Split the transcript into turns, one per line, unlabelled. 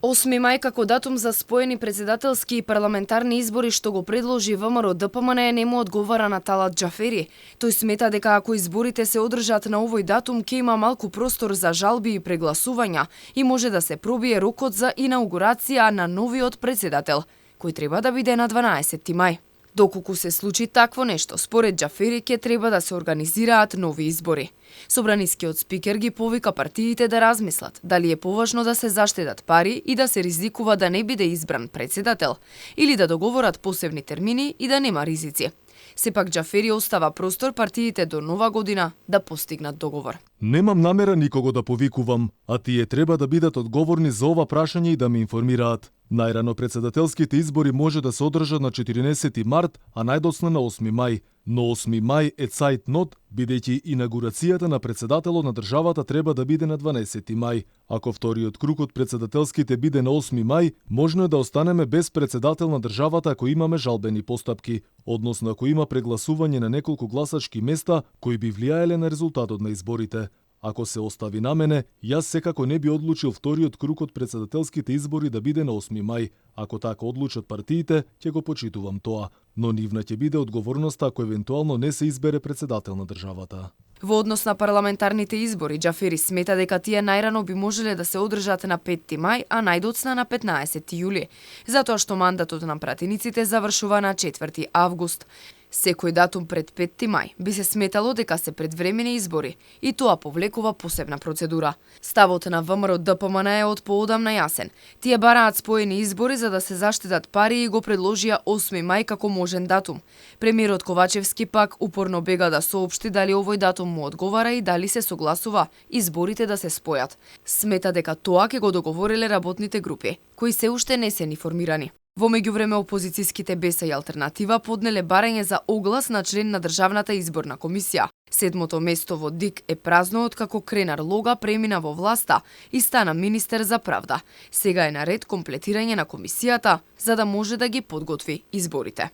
8 мај како датум за споени председателски и парламентарни избори што го предложи ВМРО ДПМН не му одговара на Талат Џафери. Тој смета дека ако изборите се одржат на овој датум ќе има малку простор за жалби и прегласувања и може да се пробие рокот за инаугурација на новиот председател, кој треба да биде на 12 мај. Доколку се случи такво нешто, според Џафери ќе треба да се организираат нови избори. Собранискиот спикер ги повика партиите да размислат дали е поважно да се заштедат пари и да се ризикува да не биде избран председател, или да договорат посебни термини и да нема ризици. Сепак Џафери остава простор партиите до нова година да постигнат договор.
Немам намера никого да повикувам, а тие треба да бидат одговорни за ова прашање и да ме информираат. Најрано председателските избори може да се одржат на 14 март, а најдоцна на 8 мај. Но 8 мај е цајт нот, бидејќи инаугурацијата на председателот на државата треба да биде на 12 мај. Ако вториот круг од председателските биде на 8 мај, можно е да останеме без председател на државата ако имаме жалбени постапки, односно ако има прегласување на неколку гласачки места кои би влијаеле на резултатот на изборите. Ако се остави на мене, јас секако не би одлучил вториот круг од председателските избори да биде на 8 мај. Ако така одлучат партиите, ќе го почитувам тоа. Но нивна ќе биде одговорноста ако евентуално не се избере председател на државата.
Во однос на парламентарните избори, Џафери смета дека тие најрано би можеле да се одржат на 5 мај, а најдоцна на 15 јули, затоа што мандатот на пратениците завршува на 4 август. Секој датум пред 5 мај би се сметало дека се предвремени избори и тоа повлекува посебна процедура. Ставот на ВМРО ДПМН е од поодамна јасен. Тие бараат споени избори за да се заштедат пари и го предложија 8 мај како можен датум. Премиерот Ковачевски пак упорно бега да соопшти дали овој датум му одговара и дали се согласува изборите да се спојат. Смета дека тоа ќе го договориле работните групи, кои се уште не се ни формирани. Во меѓувреме опозицијските БЕСА и Алтернатива поднеле барање за оглас на член на Државната изборна комисија. Седмото место во ДИК е празно откако Кренар Лога премина во власта и стана министер за правда. Сега е на ред комплетирање на комисијата за да може да ги подготви изборите.